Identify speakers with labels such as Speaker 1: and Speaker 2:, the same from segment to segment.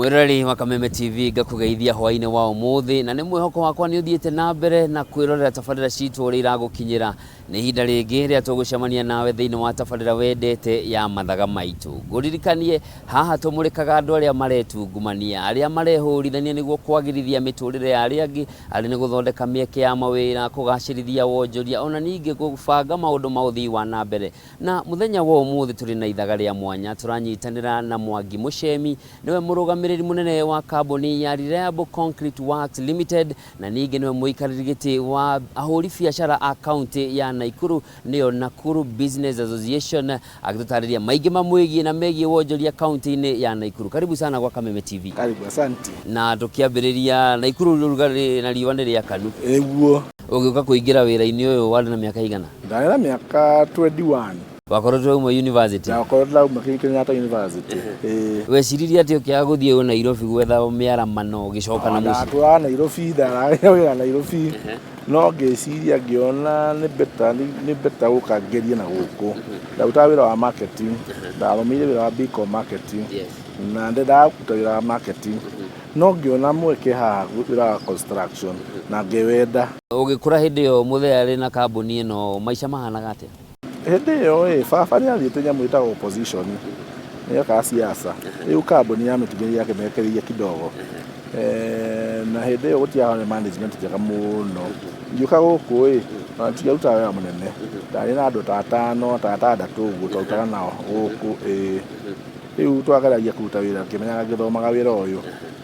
Speaker 1: Mwĩroreri wa Kameme TV, ngakũgeithia hwaĩ-inĩ wa ũmũthĩ, na nĩ mwĩhoko wakwa nĩ ũthiĩte na mbere na kwĩrorera tabarĩra citũ ũrĩa iragũkinyĩra. Nĩ ihinda rĩngĩ rĩa tũgũcemania nawe thĩinĩ wa tabarĩra wendete ya Mathaga Maitũ. Ngũririkanie haha tũmũrĩkaga andũ arĩa maretungumania, arĩa marehũrithania nĩguo kwagĩrithia mĩtũrĩre ya arĩa angĩ, arĩ nĩ gũthondeka mĩeke ya mawĩra, kũgacĩrithia wonjoria, ona ningĩ gũbanga maũndũ ma ũthii wa na mbere. Na mũthenya wa ũmũthĩ tũrĩ na ithaga rĩa mwanya, tũranyitanĩra na Mwangi Mũcemi, nĩwe mũrũgamĩrĩri mũnene wa kambuni ya Reliable Concrete Works Limited, na ningĩ nĩwe mũikarĩri gĩtĩ wa ahũri biacara a kaunti ya Nakuru, nĩyo Nakuru Business Association, agĩtũtarĩria maingĩ mamwĩgiĩ na megiĩ wonjoria kaunti-inĩ ya Nakuru. Karibu sana gwa Kameme TV.
Speaker 2: Karibu, asante.
Speaker 1: Na tũkĩambĩrĩria, Nakuru ũrugarĩ na riũa nĩ rĩakanu.
Speaker 2: Ĩguo.
Speaker 1: Ũgĩũka kũingĩra wĩra-inĩ ũyũ warĩ na mĩaka igana?
Speaker 2: Ndarĩ na mĩaka 21.
Speaker 1: Wakoretwo uma university?
Speaker 2: Ndakorwo ndauma Kenyatta University. Ĩĩ.
Speaker 1: Weciririe atĩ ũkĩaga gũthiĩ Nairobi gwetha mĩaramano ũgĩcoka na mũciĩ?
Speaker 2: Ndatũraga Nairobi, ndararĩa wĩra Nairobi, no ngĩciria ngĩona nĩ better, nĩ better gũka ngerie na gũkũ. Ndarutaga wĩra wa marketing, ndathomeire wĩra wa BCom marketing, na ndendaga kũruta wĩra wa marketing, no ngĩona mweke haha wĩra wa construction na ngĩwenda.
Speaker 1: Ũgĩkũra hĩndĩ ĩyo mũthee arĩ na kambuni ĩno, maica mahanaga atĩa?
Speaker 2: Hĩndĩ ĩyo ĩ, baba nĩ athiĩte nyamũ ĩtagwo opposition, nĩ ekaga siasa, rĩu kambuni ya mĩtũmĩri yake mekĩrĩire kidogo. Na hĩndĩ ĩyo gũtiarĩ management njega mũno. Ngĩũka gũkũ ĩ, ona tũtiarutaga wĩra mũnene, ndarĩ na andũ ta atano ta atandatũ ũguo twarutaga nao gũkũ ĩĩ. Rĩu twageragia kũruta wĩra ngĩmenyaga ngĩthomaga wĩra ũyũ.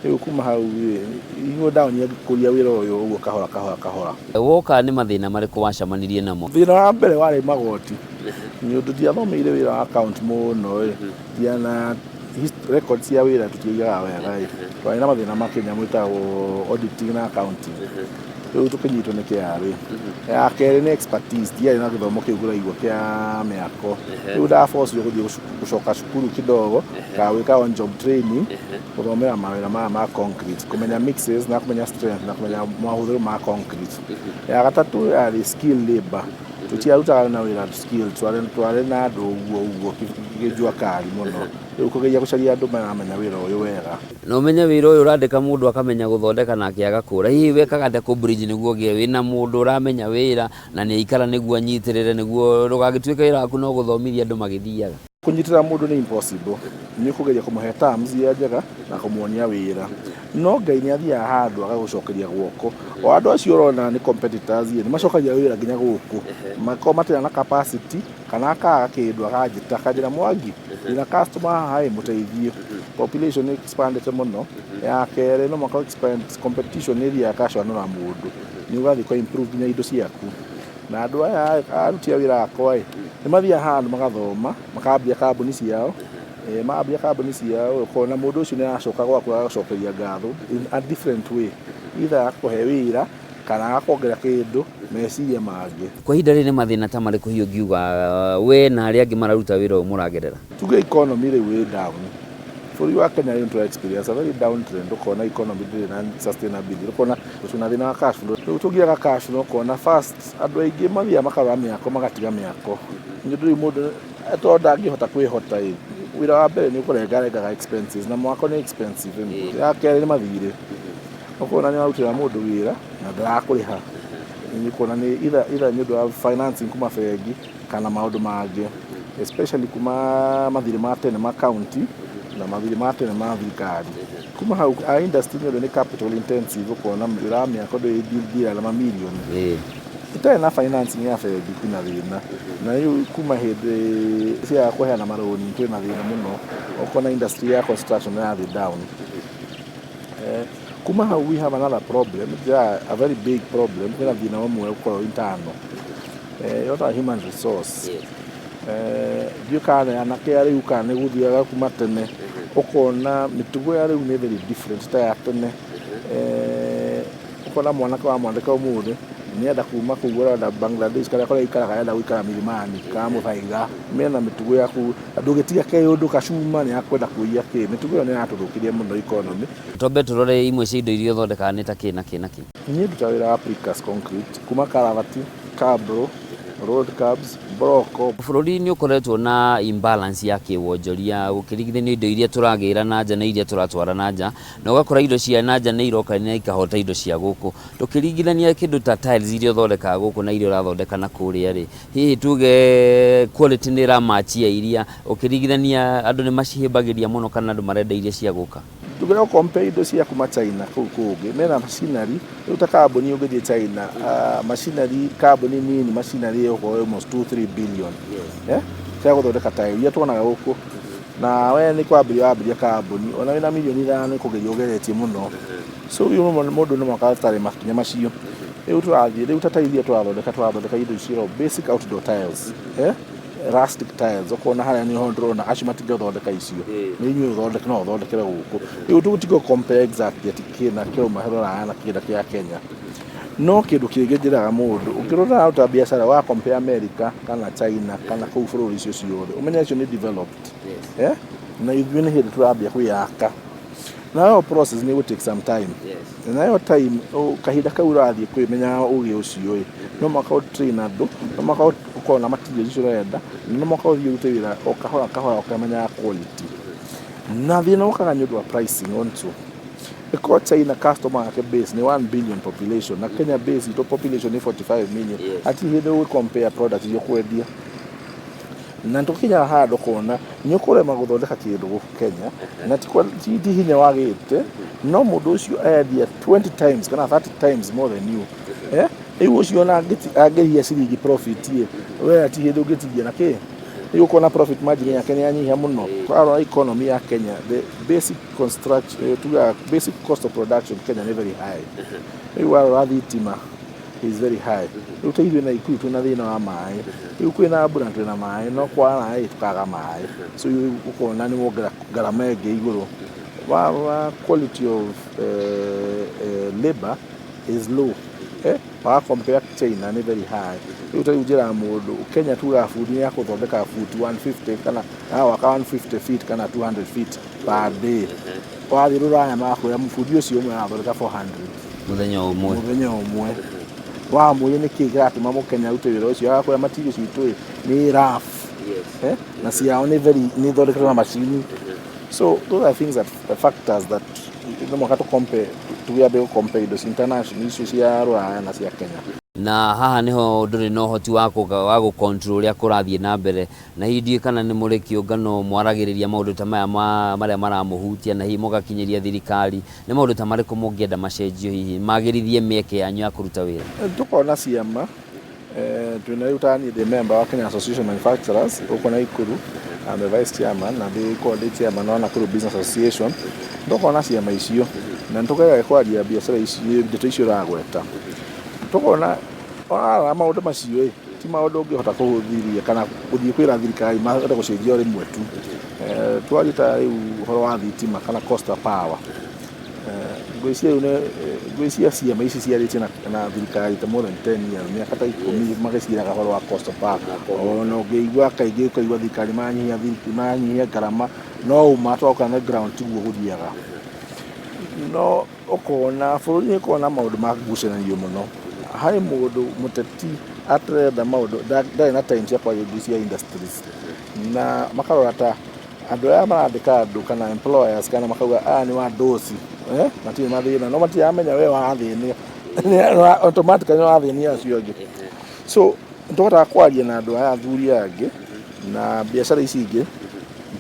Speaker 2: Rĩu kuma hau ĩ, niguo ndonire ngĩkũria wĩra ũyũ ũguo kahora kahora kahora.
Speaker 1: Woka nĩ mathĩna marĩkũ wacemanirie namo?
Speaker 2: Thĩna wa mbere warĩ magoti, nĩ ũndũ ndiathomeire wĩra wa account mũno ĩ, ndiana record cia wĩra tũtiaigaga wega ĩ, twarĩ na mathĩna ma kĩnyamũ gĩtagwo auditing na accounting, rĩu tũkĩnyitwo nĩ KRA. Ya kerĩ nĩ expertise, ndiarĩ na gĩthomo kĩu kũraigua kĩa mĩako, rĩu ndabocirwo gũthiĩ gũcoka cukuru kidogo kana gwĩka on job training, gũthomera mawĩra maya ma concrete, kũmenya mixes na kũmenya strength na kũmenya mahũthĩro ma concrete. Ya gatatũ yarĩ skill labor, tũtiarutaga na wĩra skill, twarĩ na andũ ũguo ũguo jua kali mũno, rĩu kũgeria gũcaria andũ maramenya wĩra ũyũ wega.
Speaker 1: Na ũmenye wĩra ũyũ ũrandĩka mũndũ akamenya gũthondeka na akĩaga kũra, hihi wĩkaga atĩa kũ bridge nĩguo ũgĩe wĩna mũndũ ũramenya wĩra na nĩ aikara nĩguo anyitĩrĩre nĩguo ndũgagĩtuĩke wĩra waku no gũthomithia andũ magĩthiaga?
Speaker 2: Kũnyitĩrĩra mũndũ nĩ impossible, nĩ ũkũgeria kũmũhe terms iria njega na kũmuonia wĩra, no Ngai nĩ athiaga handũ agagũcokeria guoko. O andũ acio ũrona nĩ competitors nĩ macokagia wĩra nginya gũkũ, makorwo matirĩ na capacity kana akaga kĩndũ akanjĩta akanjĩra, "Mwangi, ndĩna customer haha ĩ, mũteithie." Population nĩ expandĩte mũno. Ya kerĩ, no mũhaka expand, competition nĩ ĩthiaga ĩgacanũra mũndũ, nĩ ũgathiĩ ũka improve nginya indo ciaku. Na andũ aya aruti a wĩra akwa ĩ, nĩ mathiaga handũ magathoma, makambia kambuni ciao, mambia kambuni ciao, ũkona mũndũ ũcio nĩ aracoka gwaku agagũcokeria ngatho in a different way, either agakũhe wĩra kana agakuongerera kĩndũ meciria mangĩ.
Speaker 1: Kwa ihinda rĩrĩ nĩ mathĩna ta marĩkũ hihi ũngiuga we na arĩa angĩ mararuta wĩra ũyũ mũragerera?
Speaker 2: Tuge economy rĩu ĩ down. Bũrũri wa Kenya rĩu tũra experience a very down trend, ũkona economy ndĩrĩ na sustainability, ũkona twĩna thĩna wa cash flow. Rĩu tũngĩaga cash flow, ũkona first andũ aingĩ mathiaga makarora mĩako magatiga mĩako, nĩ ũndũ rĩu mũndũ tondũ ndangĩhota kwĩhota ĩ, wĩra wa mbere nĩ ũkũrengarengaga expenses na mwako nĩ expensive. Ya kerĩ nĩ mathirĩ, ũkona nĩ warutĩra mũndũ wĩra na ndarakũrĩha, nĩ ũkuona nĩ either nĩ ũndũ wa financing kuma bengi kana maũndũ mangĩ, especially kuma mathirĩ ma tene ma county na mathirĩ ma tene ma thirikari. Kuma hau a industry nĩ ũndũ nĩ capital intensive, ũkona wĩra wa mĩako ndũrĩ na mamirioni, ĩtarĩ na financing ya bengi kwĩna thĩna. Na rĩu kuma hĩndĩ cia kũheana marũni kwĩna thĩna mũno, ũkona industry ya construction nĩ yathiĩ down. Kuma hau we have another problem, yeah, a very big problem, kwĩna thĩna ũmwe ũkoragwo internal, ĩyo human resource. Ndiũĩ kana anake a rĩu kana nĩ gũthiaga kuma tene, ũkona mĩtugo ya rĩu nĩ very different ta ya tene. Ũkona mwanake wamwandĩka ũmũthĩ nĩenda kuma kũu arenda Bangladesh karĩa kũrĩa aikaraga, arenda gũikara Milimani kana Muthaiga, mena mĩtugo ya kũu, ndũngĩtiga kĩũndũ kacuma nĩ akwenda kũiya kĩ, mĩtugo ĩyo nĩ ĩratũthũkĩria mũno economy.
Speaker 1: Twambe tũrore imwe cia indo iria ũthondekaga nĩ ta kĩ na kĩ na kĩ?
Speaker 2: Niĩ ndutaga wĩra wa precast concrete kuma karavati, cabro, Road curbs, mboroko.
Speaker 1: Bũrũri nĩ ũkoretwo na imbalance ya kĩwonjoria gũkĩringithanio indo iria tũragĩra na nja na iria tũratwara na nja, na ũgakora indo cia na nja nĩ iroka na ikahota indo cia gũkũ. Tũkĩringithania kĩndũ ta tiles iria ũthondekaga gũkũ na iria ũrathondeka na kũrĩa rĩ, hihi tuge quality nĩ ĩramachia iria, ũkĩringithania andũ nĩ macihĩmbagĩria mũno kana andũ marenda iria cia gũka?
Speaker 2: Ndũngĩenda gũ compare indo cia kuma China kũu kũngĩ mena machinery. Rĩu ta kambuni ũngĩthiĩ China, machinery, kambuni nini, machinery ĩgũkorwo almost 2 3 billion, eh, cia gũthondeka tile iria tuonaga gũkũ. Na we nĩ kwambĩrĩria wambĩrĩria kambuni, ona wĩna mirioni 5 kũgeria ũgeretie mũno. So rĩu mũndũ no mũhaka atarĩ makinya macio. Rĩu tũrathiĩ rĩu ta tile iria tũrathondeka indo icio basic outdoor tiles, eh, rustic tiles, ũkona harĩa nĩho ndĩrona acio matingĩthondeka icio, nĩ inyuĩ ũthondeke, no ũthondekere gũkũ. Rĩu tũtigo compare exactly atĩ kĩna kĩrauma rũraya na kĩna kĩa Kenya. No kĩndũ kĩngĩ njĩraga mũndũ, ũngĩrora ta biacara wa compare America kana China kana kũu bũrũri icio ciothe, ũmenye acio nĩ developed, eh, na ithuĩ nĩ hĩndĩ tũrambia kwĩyaka. Nayo process nĩ ĩgũ take some time. Nayo time, kahinda kau ũrathiĩ kwĩmenya ũgĩ ũcio ĩ, no mũhaka ũ train andũ, no mũhaka ũkorwo na materials icio ũrenda, no mũhaka ũthiĩ ũrute wĩra o kahora kahora ũkĩmenyaga quality. Na thĩna ũkaga nĩ ũndũ wa pricing also. Ĩkorwo China customer yake base nĩ 1 billion population na Kenya base itũ population nĩ 45 million, hatirĩ hĩndĩ ũgũ compare product iria ũkwendia. Na tũkinyaga handũ ũkona nĩ ũkũrema gũthondeka kĩndũ gũkũ Kenya, na ti hinya wagĩte, no mũndũ ũcio endia 20 times kana 30 times more than you, eh. Rĩu ũcio ona angĩhia ciringi profit ĩ, we ati hĩndĩ ũngĩtigia na kĩ. Rĩu ũkona profit margin yake nĩ yanyihia mũno. Warora economy ya Kenya, the basic construction, tugaga basic cost of production Kenya nĩ very high. Rĩu warora thitima is very high. Rĩu ta ithuĩ Naikuru twĩna thĩna wa maĩ. Rĩu kwĩna mbura twĩna maĩ, no kwaga ĩ tũkaga maĩ. So rĩu ũkona nĩ wongerera ngarama ĩngĩ igũrũ. Warora quality of labor is low, eh, wa compare China nĩ very high. Rĩu ta rĩu njĩraga mũndũ, Kenya tugaga bundi nĩ akũthondeka buti 150 kana waka 150 feet kana 200 feet per day. Wathiĩ rũraya magakwĩra bundi ũcio ũmwe arathondeka 400
Speaker 1: mũthenya ũmwe.
Speaker 2: Mũthenya ũmwe. Wamũria nĩkĩ kĩratũma mũkenya arute wĩra ũcio, agakwĩra material citũ ĩ nĩ rough, eh, na ciao nĩ very nĩ ithondeketwo na macini. So those are things that the factors that no mũhaka tũ compare, tũgĩambe gũ compare indo cia international icio cia rũraya na cia Kenya.
Speaker 1: Na haha niho ndũrĩ na ũhoti wa gũ control ũrĩa kũrathiĩ na mbere, na hihi ndiũĩ kana nĩ mũrĩ kĩũngano mwaragĩrĩria maũndũ ta maya marĩa maramũhutia, na hihi mũgakinyĩria thirikari. Nĩ maũndũ ta marĩkũ mũngĩenda macenjio, hihi magĩrithie mĩeke yanyu ya kũruta wĩra?
Speaker 2: Tũkorwo ciama, twĩna rĩu ta niĩ ndĩ member wa Kenya Association of Manufacturers gũkũ Naikuru. I'm the vice chairman, na ndĩkorwo ndĩ chairman wa Nakuru Business Association. Tũkorwo na ciama icio na nĩtũgeragia kwaria biacara ici, ndeto icio ũragweta. Tũkona warora maũndũ macio ĩ ti maũndũ ũngĩhota kũhũthĩria kana gũthiĩ kwĩra thirikari mahote gũcenjia o rĩmwe tu. Twarie ta rĩu ũhoro wa thitima kana cost of power. Ngwĩciria rĩu ngwĩciria ciama ici ciarĩtie na thirikari ta more than 10 years, mĩaka ta 10 magĩciraga ũhoro wa cost of power. Ona ũngĩigua kaingĩ ũkaigua thirikari maranyihia ngarama, no ũma twoka na ground tiguo gũthiaga. No ũkona bũrũri nĩ ũkoragwo na maũndũ ma kũgucanĩrio mũno. Harĩ mũndũ mũteti atarenda maũndũ, ndarĩ na time cia kwaria indo cia industries, na makarora ta andũ aya marandĩka andũ kana employers, kana makauga aya nĩ wandoci, eh, matirĩ mathĩna, no matiramenya we wathĩnia automatically nĩ wathĩnia acio angĩ. So nĩtũhotaga kwaria na andũ aya athuri aya angĩ na biacara ici ingĩ,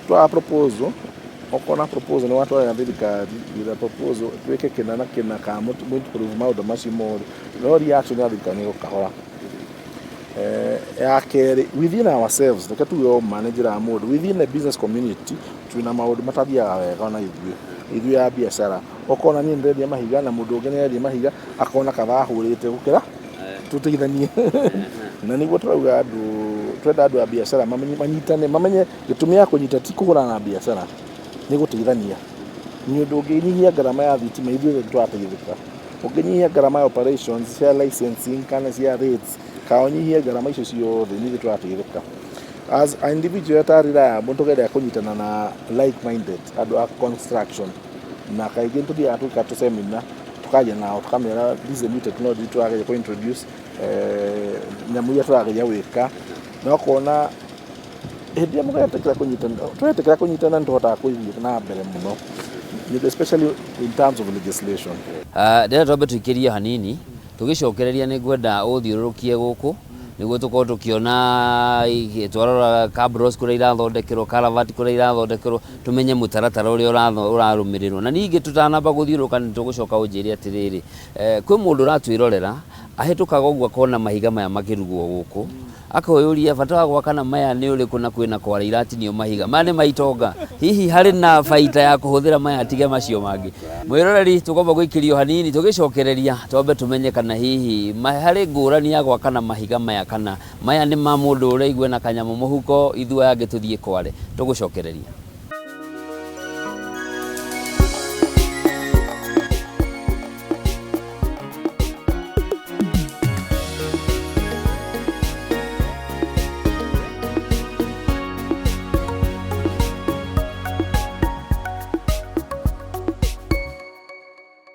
Speaker 2: twara proposal, ũkona proposal nĩ watwarĩra thirikari with a proposal twĩke kĩna na kĩna kana mũ improve maũndũ macio mothe, no reaction ya thirikari nĩ gũkahora. Ya kerĩ, within ourselves, reke tuge o ma nĩ njĩra ya mũndũ, within the business community twĩna maũndũ matathiaga wega. Ona ithuĩ ya biacara, ũkona niĩ ndĩrendia mahiga na mũndũ ũngĩ nĩarendia mahiga, akona kaba ahũrĩte gũkĩra tũteithanie. Na nĩguo tũrauga andũ, twenda andũ a biacara manyitane, mamenye gĩtũmi ya kũnyita ti kũhũrana na biacara, nĩ gũteithania. Nĩ ũndũ ũngĩnyihia ngarama ya thitima, ithuĩ othe nĩtũrateithĩka. Ũngĩnyihia ngarama ya operations cia licensing kana cia rates, kana ũnyihie ngarama icio ciothe, nĩ ithuĩ tũrateithĩka. As an individual ta reliable, tũgeria kũnyitana na like minded andũ a construction, na kaingĩ nĩtũthiaga tũgeka tũ seminar, tũkaria nao, tũkamera this is the new technology tũrageria kũ introduce. Nyamũ iria tũrageria gwĩka na ũkona hĩndĩ ĩrĩa mũgetĩkĩra kũnyitana, twetĩkĩra kũnyitana nĩ tũhotaga gũthiĩ na mbere mũno, especially in terms of legislation.
Speaker 1: Ndĩrenda twambe tũikĩrie hanini, tũgĩcokereria nĩ ngwenda ũthiũrũrũkie gũkũ nĩguo tũkorwo tũkĩona twarora cabros kũrĩa irathondekerwo, culvert kũrĩa irathondekerwo, tũmenye mũtaratara ũrĩa ũrarũmĩrĩrwo. Na ningĩ tũtanamba gũthiũrũrũka nĩ tũgũcoka ũnjĩre atĩrĩrĩ, kwĩ mũndũ ũratwĩrorera ahĩtũkaga ũguo akona mahiga maya makĩrugwo gũkũ, akoyũria bata wa gwakana maya nĩ ũrĩkũ na kwĩna kware iratinio mahiga maya nĩ maitonga, hihi harĩ na baita ya kũhũthĩra maya atige macio mangĩ. Mwĩroreri, tũkwamba gũikĩrio hanini, tũgĩcokereria twambe tũmenye kana hihi harĩ ngũrani ya gwakana mahiga maya kana maya nĩ ma mũndũ ũraigua na kanyamũ mũhuko, ithuĩ aya angĩ tũthiĩ kware. Tũgũcokereria.